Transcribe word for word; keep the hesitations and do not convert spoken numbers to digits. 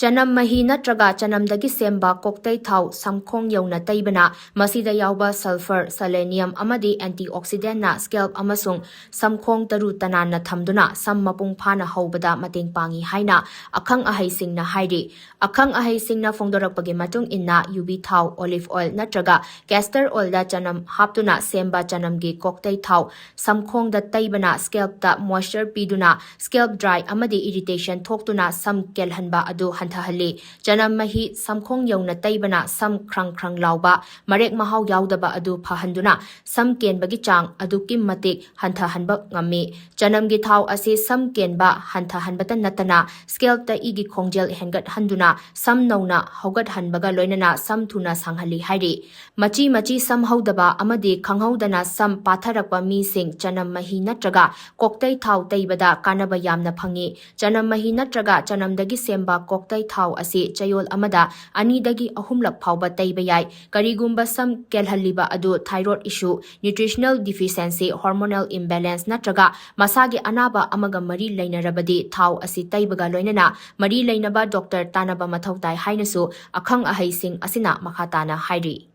ꯆꯅꯝ ꯃꯍꯤ ꯅꯠꯇ꯭ꯔꯒ ꯆꯅꯝꯗꯒꯤ ꯁꯦꯝꯕ ꯀꯣꯛꯇꯩ ꯊꯥꯎ ꯁꯝꯈꯣꯡ ꯌꯧꯅ ꯇꯩꯕꯅ ꯃꯁꯤꯗ ꯌꯥꯎꯕ sulphur, selenium ꯑꯃꯗꯤ antioxidantꯅ scalp ꯑꯃꯁꯨꯡ ꯁꯝꯈꯣꯡ ꯇꯔꯨ ꯇꯅꯥꯟꯅ ꯊꯝꯗꯨꯅ ꯁꯝ ꯃꯄꯨꯡ ꯐꯥꯅ ꯍꯧꯕꯗ ꯃꯇꯦꯡ ꯄꯥꯡꯏ ꯍꯥꯏꯅ ꯑꯈꯪ ꯑꯍꯩꯁꯤꯡꯅ ꯍꯥꯏꯔꯤ꯫ ꯑꯈꯪ ꯑꯍꯩꯁꯤꯡꯅ ꯐꯣꯡꯗꯣꯔꯛꯄꯒꯤ ꯃꯇꯨꯡ ꯏꯟꯅ, ꯌꯨꯕꯤ ꯊꯥꯎ, olive oil ꯅꯠꯇ꯭ꯔꯒ castor oilꯗ ꯆꯅꯝ ꯍꯥꯞꯇꯨꯅ ꯁꯦꯝꯕ ꯆꯅꯝꯒꯤ ꯀꯣꯛꯇꯩ ꯊꯥꯎ ꯁꯝꯈꯣꯡꯗ ꯇꯩꯕꯅ scalpꯇ moisture ꯄꯤꯗꯨꯅ scalp dry ꯑꯃꯗꯤ irritation ꯊꯣꯛꯇꯨꯅ ꯁꯝ ꯀꯦꯜꯍꯟꯕ ꯑꯗꯨ ꯍꯟꯊꯍꯜꯂꯤ꯫ ꯆꯅꯝ ꯃꯍꯤ ꯁꯝꯈꯣꯡ ꯌꯧꯅ ꯇꯩꯕꯅ ꯁꯝ ꯈ꯭ꯔꯪ ꯈ꯭ꯔꯪ ꯂꯥꯎꯕ, ꯃꯔꯦꯛ ꯃꯍꯥꯎ ꯌꯥꯎꯗꯕ ꯑꯗꯨ ꯐꯍꯟꯗꯨꯅ ꯁꯝ ꯀꯦꯟꯕꯒꯤ ꯆꯥꯡ ꯑꯗꯨꯛꯀꯤ ꯃꯇꯤꯛ ꯍꯟꯊꯍꯟꯕ ꯉꯝꯃꯤ꯫ ꯆꯅꯝꯒꯤ ꯊꯥꯎ ꯑꯁꯤ ꯁꯝ ꯀꯦꯟꯕ ꯍꯟꯊꯍꯟꯕꯇ ꯅꯠꯇꯅ scalpꯇ ꯏꯒꯤ ꯈꯣꯡꯖꯦꯜ ꯍꯦꯟꯒꯠꯍꯟꯗꯨꯅ ꯁꯝ ꯅꯧꯅ ꯍꯧꯒꯠꯍꯟꯕꯒ ꯂꯣꯏꯅꯅ ꯁꯝ ꯊꯨꯅ ꯁꯥꯡꯍꯜꯂꯤ ꯍꯥꯏꯔꯤ꯫ ꯃꯆꯤ ꯃꯆꯤ ꯁꯝ ꯍꯧꯗꯕ ꯑꯃꯗꯤ ꯈꯪꯍꯧꯗꯅ ꯁꯝ ꯄꯥꯊꯔꯛꯄ ꯃꯤꯁꯤꯡ ꯆꯅꯝ ꯃꯍꯤ ꯅꯠꯇ꯭ꯔꯒ ꯀꯣꯛꯇꯩ ꯊꯥꯎ ꯇꯩꯕꯗ ꯀꯥꯟꯅꯕ ꯌꯥꯝꯅ ꯐꯪꯏ꯫ ꯆꯅꯝ ꯃꯍꯤ ꯅꯠꯇ꯭ꯔꯒ ꯆꯅꯝꯗꯒꯤ ꯁꯦꯝꯕ ꯀꯣꯛꯇꯩ ꯊꯥꯎ ꯑꯁꯤ ꯆꯌꯣꯜ ꯑꯃꯗ ꯑꯅꯤꯗꯒꯤ ꯑꯍꯨꯝꯂꯛ ꯐꯥꯎꯕ ꯇꯩꯕ ꯌꯥꯏ꯫ ꯀꯔꯤꯒꯨꯝꯕ ꯁꯝ ꯀꯦꯜꯍꯜꯂꯤꯕ ꯑꯗꯨ thyroid issue, nutritional deficiency, hormonal imbalance ꯅꯠꯇ꯭ꯔꯒ ꯃꯁꯥꯒꯤ ꯑꯅꯥꯕ ꯑꯃꯒ ꯃꯔꯤ ꯂꯩꯅꯔꯕꯗꯤ ꯊꯥꯎ ꯑꯁꯤ ꯇꯩꯕꯒ ꯂꯣꯏꯅꯅ ꯃꯔꯤ ꯂꯩꯅꯕ doctor ꯇꯥꯟꯅꯕ ꯃꯊꯧ ꯇꯥꯏ ꯍꯥꯏꯅꯁꯨ ꯑꯈꯪ ꯑꯍꯩꯁꯤꯡ ꯑꯁꯤꯅ ꯃꯈꯥ ꯇꯥꯅ ꯍꯥꯏꯔꯤ꯫